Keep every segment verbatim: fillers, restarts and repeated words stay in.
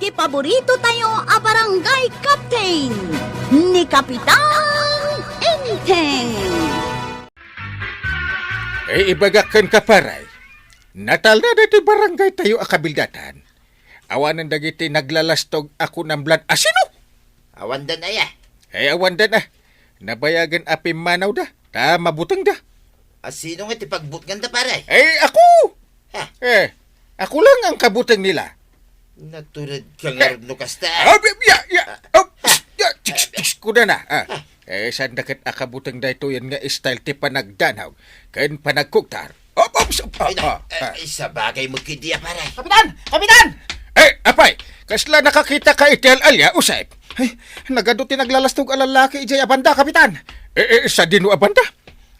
Ti paborito tayo a barangay captain, ni Kapitan Enteng. Eh, ibagak kenka, pare. Natalna daytoy barangay tayo a kabildatan. Awanen dagiti naglalastog a kunam lan asino? Awandan aya? Eh, awandan a. Nabayagen a pimmanawda, ta mabutengda. Asino nga ti pagbutnganda, pare? Eh, ako! Ha? Eh, ako lang ang kabuteng nila. Natured ka ngarud no kasta. Ah, ya, ya, ya. Ah. Oh, ya, tiks, tiks ko na na. Ah. Eh, saan da ket a kabuteng daytoy nga style ti panagdanaw ken panagkugtar? Op, op, op, Ay, na, ah, eh, ah. Ay, sabagay met ketdi a, pare. Kapitan! Kapitan! Eh, apay, kasla nakakita ka iti al-alia, Usep? Ay, nagadu ti naglalastog a lalaki idiay a banda, Kapitan. Eh, eh, sadino a banda?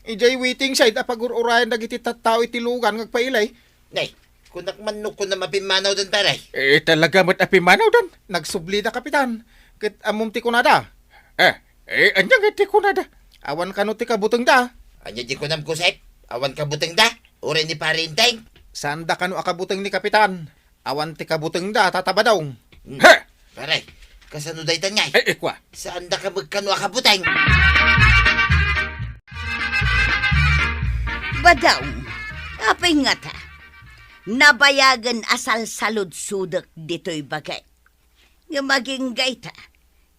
Idiay waiting shed a pagur-urayan dagiti tattao iti lugan nga agpailay. Nay, kunak man no kunam a pimmanawdan, pare. Eh, talaga met a pimmanawdan. Nagsublida, Kapitan. Ket ammom ti kunada. Eh, eh, ania nga ti kunada? Awan kano ti kabutengda? Ania ti kunam, Usep? Awan kabutengda? Uray ni Pare Enteng? Saanda kano a kabuteng ni Kapitan. Awan ti kabutengda, Tata Badong. Hmm. He! Pare, kasano daytan ngay? Eh, eh, kua. Saanda ka met kano a kabuteng? Badong, apay ngata? Nabayagen a salsaludsodek ditoy bagik. Ngem agingga ita,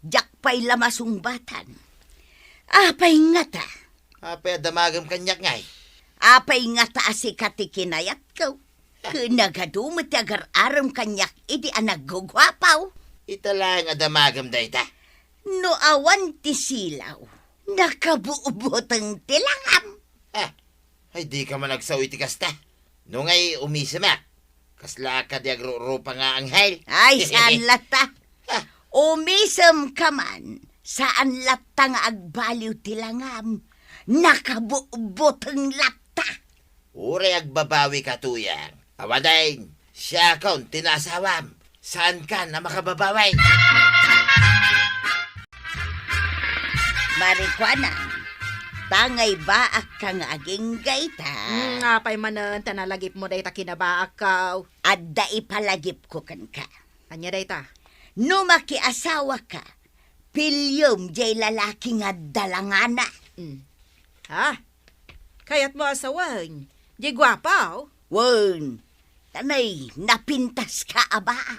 diak pay la masungbatan. Apay ngata? Apay a damagem kaniak ngay? Apay ngata a sika ti kinayatko? Ken nagadu met ti agar-arem kaniak idi a nagguguapaw? Ita laeng a damagem dayta. No awan ti silaw, nakabubuting ti langam. Ah, ay, dika man agsao iti kasta. No ngay umisemak, kasla kadi agrurupa nga anghel? Ay, saan latta? Ah. Umisem ka man, saan latta nga agbaliw ti langam. Nakabubuting latta. Uray agbabawi ka, Tuyang. Awanen, siakon ti naasawam. Saankan a makababawi? Marikuanan, tangay baak ka nga agingga ita. Hmm, apay manen ta nalagipmo dayta kinabaakko? Adda ipalagipko kenka. Ania dayta? No makiasawa ka, piliem jay lalaki nga adda langana. Hmm. Ha? Kayatmo a sawen jay guapo? Wen, ta nay napintas ka a baa.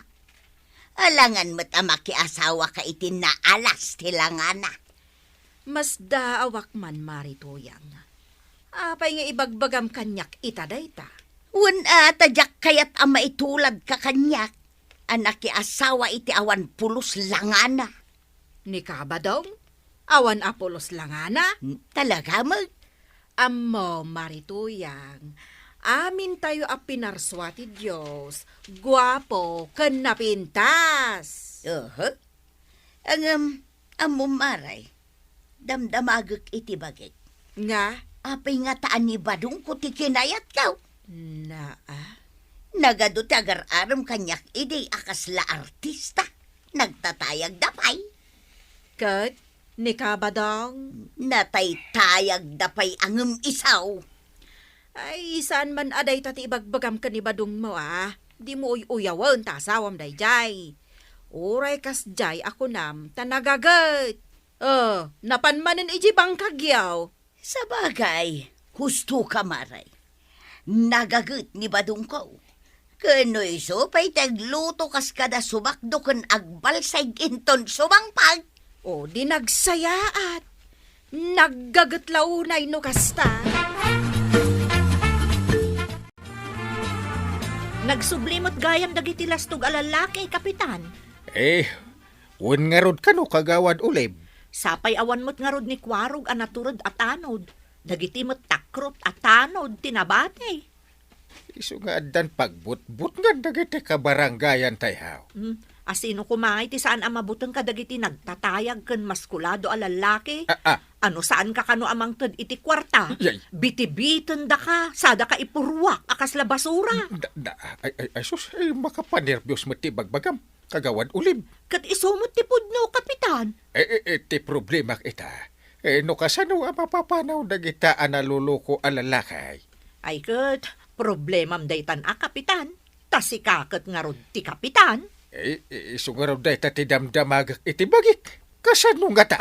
Alangan met a makiasawa ka iti naalas ti langana. Masdaawak man, Mari Tuyang. Apay nga ibagbagam kaniak ita dayta? Wen a, ta diak kayat a maitulad ka kaniak a nakiasawa iti awan pulos langana. Ni Kabadong? Awan a pulos langana? Hmm, talaga met? Ammo, Mari Tuyang, amintayo a pinarsua ti Dios, guapo ken napintas. Aha. Ngem, ammom, Mari, damdamagek iti bagik. Nga? Apay ngata a ni Badongko ti kinayatko? Naa. Nagadu ti agar-arem kaniak idi a kasla artista. Nagtatayagda pay. Ket ni Kabadong? Nataytayagda pay a ngem isu. Ay, saan man a dayta ti ibagbagam ken ni Badongmo a. Dimo uy-uyawen ta asawam daydiay. Uray kasdiay a kunam ta nagaget. Oh, napan manen idiay bangkagyo. Sabagay, husto ka, Mari. Nagaget ni Badongko. Ken no isu pay ti agluto kas kada sumakdo ken agbalsay inton sumangpag. O, di nagsayaat. Naggaget la unay no kasta. Nagsubli met gayam dagiti lastog a lallaki, Kapitan. Eh, wen ngarud kano, Kagawad Ulib? Sapay awan met ngarud ni Kuarog a natured a tanod. Dagiti met takrot a tanod ti nabati. Isu nga addan pagbutbutngan dagiti kabarangayan tayo. Hmm, asino koma iti saan a mabuteng kadagiti nagtatayag ken maskulado a lallaki? Ah, ah. Ano, saanka kano a mangted iti kuarta? Yay. Bitibitendaka, sadaka ipurruak a kasla basura. Da, da, ay, ay, ay, sus, ay, makapanerbios met ti bagbagam. Kagawad Ulib. Ket isu met ti pudno, Kapitan. Eh, eh, eh, ti problemak ita. Eh, no kasano a mapapanaw dagita a naluluko a lalaki? Ay ket, problemam daytan a, Kapitan. Ta sika ket ngarud ti Kapitan. Eh, eh, isu ngarud dayta ti damdamagek iti bagik. Kasano ngata?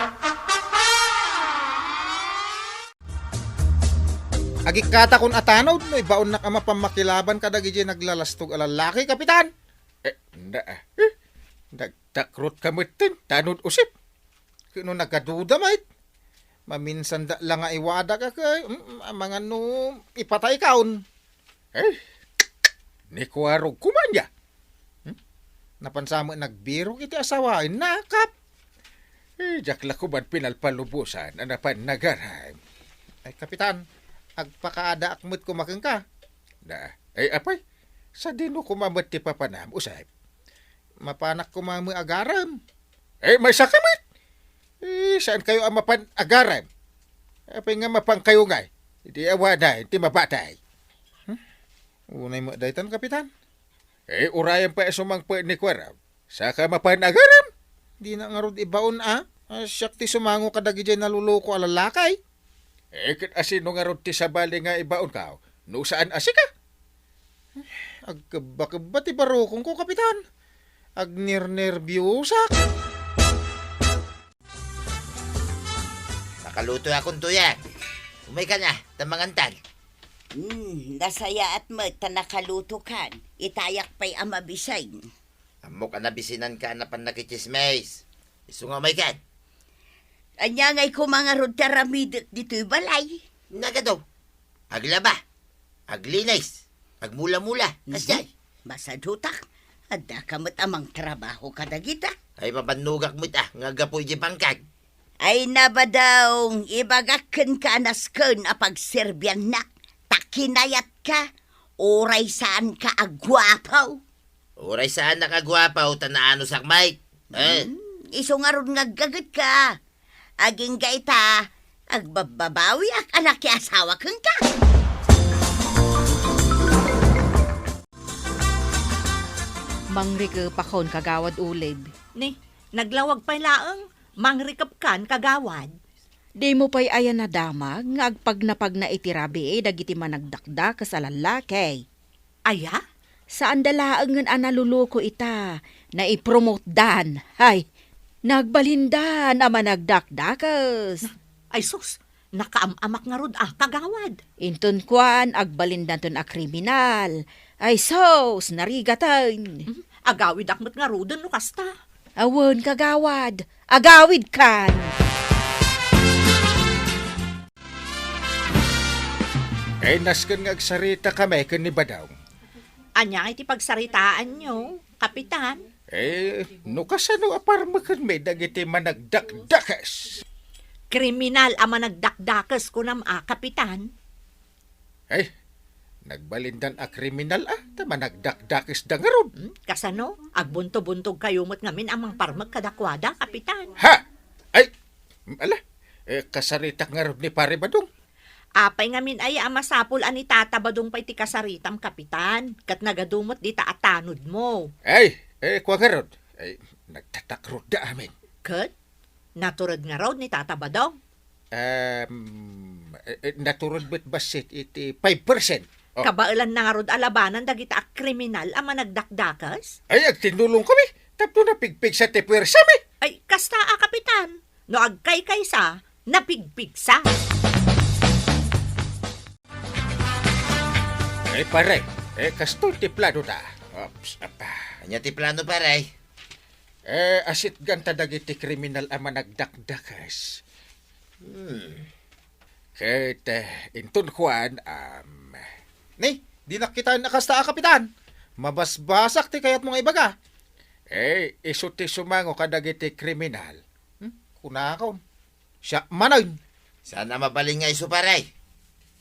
Agikkatakon a tanod no ibaonnak a mapan makilaban kadagiti naglalastog a lallaki, Kapitan. Eh, na, eh, nagtakrotka metten, tanod usip. Ket no nagaduda met, maminsan da la nga iwadak a kay, mm, amangan no ipataykaon. Eh, ni kuarog kuman ya. Hmm? Napansa met nagbirok iti asawaen, nakap. Eh, diak la kuman pinalpalubosan a napan nagaram. Ay, Kapitan, agpakaadaak met koma kenka. Na, ay, apay, sadino koma met ti papanam, Usep? Mapanak koma met agaram. Eh, maysa ka met. Eh, saan kayo a mapan agaram? Apay nga mapan kayo ngay? Di awanan ti mabatay. Hmm? Unay met daytan, Kapitan. Eh, urayan pay a sumangpet ni kuarog. Saka mapan agaram? Dina ngarud ibaon a. Ah, siak ti sumango kadagijay naluloko a lalaki. Eh, ket asino ngarud ti sabali nga ibaonka? No saan a sika? Agkebba-kebba ti barukongko, Kapitan. Agnernerbiosak. Nakaluto akon tuyang. Umaykan a, ta mangantan. Hmm, nasayaat met ta nakalutokan. Itayak pay a mabisin. Ammok a nabisinanka a napan nakitsismis. Isu nga umaykan. Ania ngay koma ngarud ti aramidek ditoy balay? Nagado. Aglaba. Aglinis. Agmula-mula. Mhm. Kasjay. Masadutak. Addaka met a mangtrabaho kadagita. Ay, mabannogak met a, nga gapu iti bangkag. Ay, nabadong, ibagak kenka a nasken a pagserbiannak. Ta kinayatka, uray saanka a guapo. Uray saanak a guapo, ta naanusak, Mike. Eh? Hmm, isu ngarud nga aggagetka. Agingga ita, agbabbabawiak a nakiasawa kenka. Mangrikepakon, Kagawad Ulib. Ni, naglawag pay laeng, mangrikepkan, Kagawad. Dimo pay aya nadamag nga agpagnapagna iti rabii dagiti managdakdakes a lallaki? Aya? Saanda laengen a naluluko ita, naipromotdan. Hay, nagbalindan a managdakdakes. Ay sus, nakaam-amak ngarud a, Kagawad. Inton kuan, agbalindanton a kriminal. Ay sus, narigaten. Hmm, agawidak met ngaruden no kasta. Awan, Kagawad. Agawidkan. Ay, nasken nga agsaritakami ken ni Badong. Ania iti pagsaritaanyo, Kapitan? Eh, no kasano a parmekenmi dagiti managdakdakes? Kriminal a managdakdakes, kunam a, Kapitan? Ay, nagbalindan a kriminal a, ta managdakdakesda ngarud. Hmm? Kasano? Agbuntobuntog kayo met ngamin a mangparmek kadakuada, Kapitan? Ha? Ay, ala, eh, kasaritak ngarud ni Pare Badong. Apay ngamin aya a masapul a ni Tata Badong pay ti kasaritam, Kapitan? Ket nagadu met dita a tanodmo. Ay, eh, kua ngarud. Ay, nagtatakrotda amin. Ket? Natured ngarud ni Tata Badong? Em, eh, eh, natured met bassit iti five percent. Oh. Kabaelanna ngarud a labanan dagita a kriminal a managdakdakes? Ay, agtinnulongkami tapno napigpigsa ti puersami. Ay, kasta a, Kapitan. No agkaykaysa, napigpigsa. Eh, pare, eh, kastoy ti planota. Ops, apa. Ania ti plano, pare? Eh, asitganta dagiti kriminal a managdakdakes. Hmm. Ket, eh, inton kuan, am, Ni, dinak kitaen a kasta a, Kapitan. Mabasbasak ti kayatmo nga ibaga. Eh, isu ti sumango kadagiti kriminal. Hmm? Kunakon. Siak manen. Saan a mabalin nga isu, pare?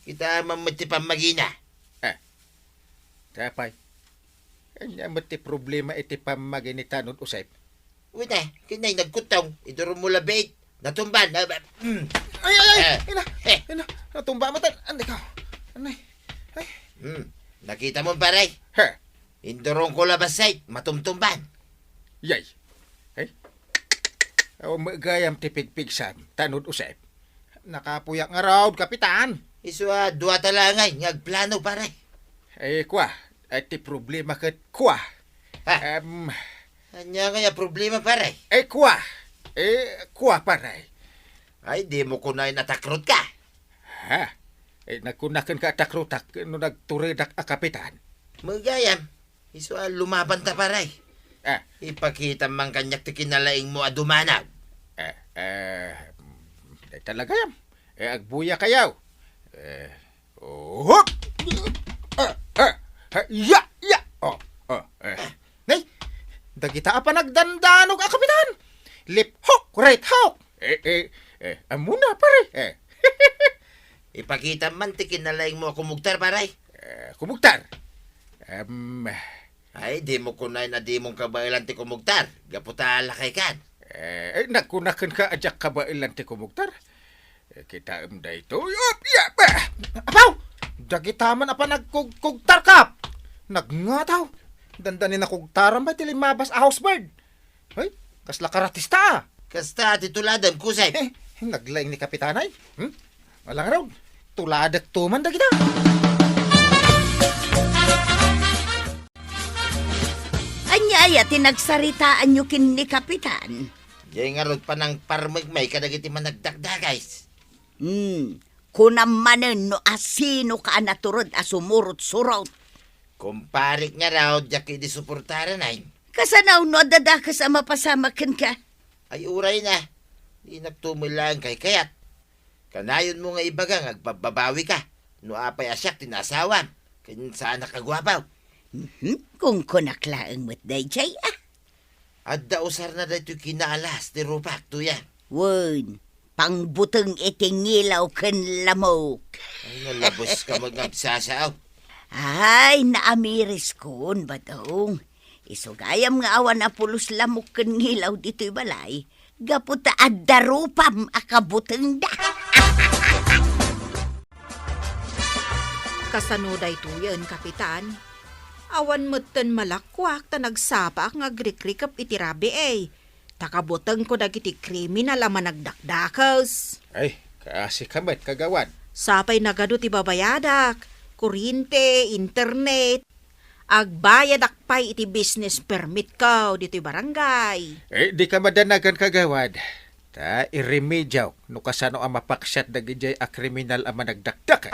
Kita man met ti pammagina. Eh, ti apay? Ania met ti problema iti pammagi ni Tanod Usep? Wita, kinay nagkuttong, idurummo la biit, natumba, na, mm. Ay, ay, ay! Eh. Ina! Eh. Ina! Natumba met, anay ka. Anay. Ay. Hmm. Nakita mo, pare? He. Indurong ko la bassit, matumtumban. Yay. Ay. Aw, magayam ti pigpigsam, Tanod Usep. Nakapuyak ngarud, Kapitan. Isu a, dua ta la ngay nga agplano, pare. Ay, kua. Ay, ti problema ket kua. Ha? Em, Ania ngay a problema, pare? Eh, kua. Eh, kua, pare. Ay, dimo kunaen a takrotka. Ha? Eh, nagkunakenka a takrotak no nagturedak a kapitan? Met gayam. Isu a lumabanta, pare. Eh. Ipakitam man kaniak ti kinalaingmo a dumanaw. Eh, eh, mm, dayta la gayam. Eh, agbuyakayo. Eh, Hop! Ah, ah, ah, ya, ya! Oh, oh, eh. Nay, dagita a panagdandanog a kapitan. Left hook, right hook. Eh, eh, eh, ammona, pare. Eh. Ipakitam man ti kinalaingmo a kumugtar, pare. Eh, kumugtar. Em, Ay, dimo kunaen a dimon kabaelan ti kumugtar, gapu ta lakaykan. Eh, eh, nagkunakenka a diak kabaelan ti kumugtar? Eh, kitaem daytoy. Op, ya, ba! Apaw! Dagita man a panagkugkugtarka! Nagngataw! Dandani nakugtaram pay ti limmabas a housebird. Ay, kasla karatista, ah. Kasta ti tuladem, kusay. Eh, naglaing ni Kapitanay. Hmm? Ala ngarud, tuladekto man dagita. Ania aya ti nagsaritaanyo ken ni Kapitan? Jay ngarud panangparmekmi kadagiti managdakdakes. Hmm, kunam manen no asinoka a natured a sumurot-surot. Kumparek ngarud, diak idi suportaran ay. Kasano no adda dakes a mapasamak kenka? Ay, uray na. Dinakto met laeng kaykayat. Kanayonmo nga ibaga nga agpabbabawika no apay a siak ti naasawam ken saanak a guapo. Mhm, kunkunak laeng met daydiay, ah. Adda usarna daytoy kinaalas ti rupak, Tuyang. Wen, pangbuteng iti ngilaw ken lamok. Ay, nalabuska met nga agsasao. Ay, naamiriskon, Badong. Isu gayam nga awan a pulos lamok ken ngilaw ditoy balay, gapu ta adda rupam a kabutengda. Kasano daytoyen, Kapitan? Awan metten malakkuak ta nagsapaak nga agrikrikep iti rabii, ta kabutengko dagiti kriminal a managdakdakes. Ay, kaasika met, kagawad. Sapay nagadu ti babayadak, kuryente, internet. Agbayadak pay iti business permitko ditoy barangay. Eh, dika madanagan, kagawad. Ta iremediak no kasano a mapaksiat dagidiay a kriminal a managdakdakes.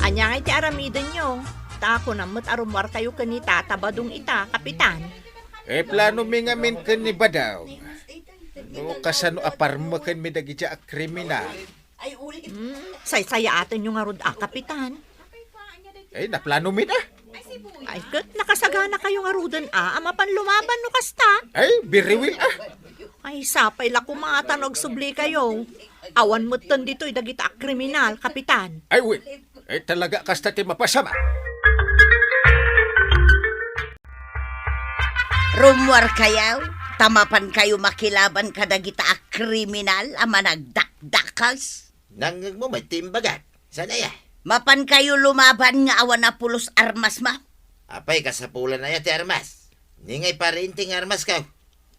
Ania ngay ti aramidenyo? Ta kunam met a rummuarkayo ken ni Tata Badong ita, Kapitan. Eh, planomi ngamin ken ni Badong no kasano a parmekenmi dagidiay a kriminal. Hmm, saysayaatenyo ngarud a, Kapitan. Ay, naplano met, ah. Ay, ket nakasaganakayo ngaruden a, a mapan lumaban no kasta. Ay, very well, ah. Ay, sapay la koma ta no agsublikayo. Awan metten ditoy dagita a kriminal, Kapitan. Ay, well. Ay, talaga kasta ti mapasama. Rummuarkayo, ta mapankayo makilaban kadagita a kriminal a managdakdakes. Nangngegmo met ti imbagak. Saan aya? Mapankayo lumaban nga awan a pulos armasmo. Apay, kasapulan aya ti armas? Ni ngay pariente nga armasko.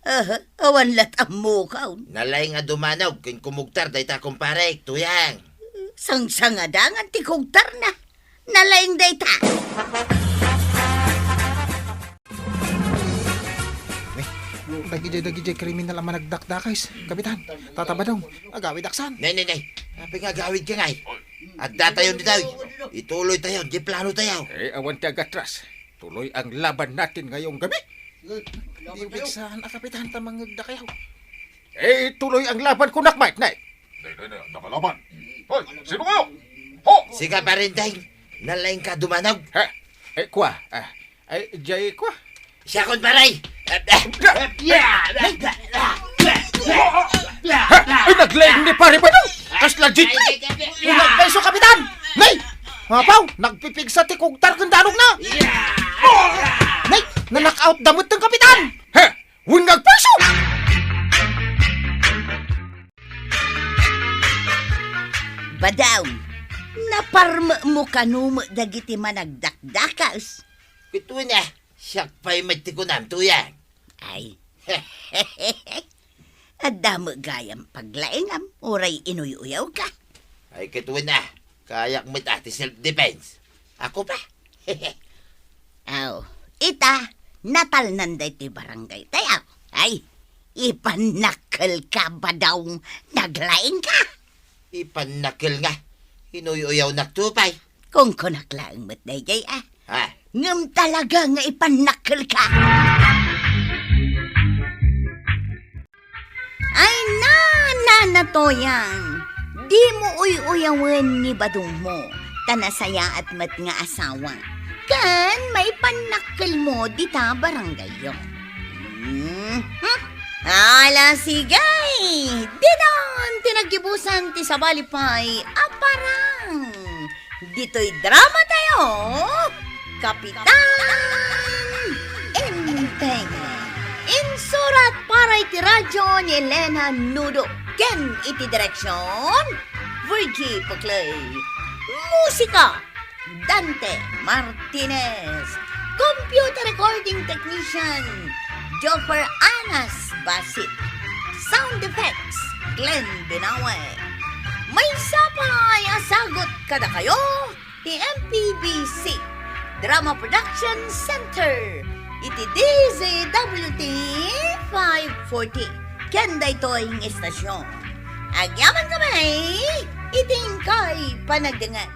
Aha, awan lat ammokon. Nalaing a dumanaw ken kumugtar dayta kumparek, Tuyang. Sangsangadangan ti kugtarna. Nalaing dayta. Eh, dagidiay, dagidiay kriminal a managdakdakes, Kapitan, Tata Badong, agawid aksan. Nay, nay, nay. Apay nga agawidka ngay? Addatayon ditoy. Ituloytayon diay planotayo. Eh, awan ti agatras. Tuloy ang laban natin ngayong gabi. Di pigsahan a, Kapitan, ta mangngegdakayo. Eh, tuloy ang laban kunak, Mike, Nay. Nay, nay, nay, nakalaban. Hoy, sino kayo? Ho! Sika, Parinteng. Nalaing ka dumanaw. Ha? Eh, kua. Ah, ay, jay kua. Siakon, paray. Ha? Ay, naglaing ni Pare Badong. Kasla jeep, Nay. Unag paiso, Kapitan. Nay, mapaw, nagpipigsa ti kugtar ken danogna. Nay, na-knock out da met ti Kapitan. Ha? Wen nga agpaiso! Badong, naparmekmo kano met dagiti managdakdakes? Ket wen a, siak pay met ti kunam, Tuyang. Ay. Adda met gayam paglaingam, uray inuy-uyawka. Ay, ket wen a, kayak met a ti self-defense. Ako pa? Aw, ita, natalnan daytoy barangay tayo. Ay, ipannakkelka, Badong. Naglaingka. Ipannakkel nga. Inuy-uyawnak to pay. Kunkunak laeng met dayjay, a. Ha? Ngem talaga nga ipannakkelka. Ay, na, na, Natoyang. Dimo uy-uyawen ni Badongmo, ta nasayaat met nga asawa. Ken maipannakkelmo dita barangayyo. Hmm, hmm. Ala, sige. Ditan ti naggibusan ti sabali pay a parang. Ditoy drama tayo, Kapitan Enteng. Insurat para iti radyo ni Elena Nudo. Ken iti direksyon, Virgie Puclay. Musika, Dante Martinez. Computer recording technician, Joffer Anas Basit. Sound effects, Glenn Binawe. Maysa pay a sagut kadakayo ti M P B C Drama Production Center iti D Z W T five forty ken daytoy nga istasyon. Agyaman kami iti inkay panagdengngeg.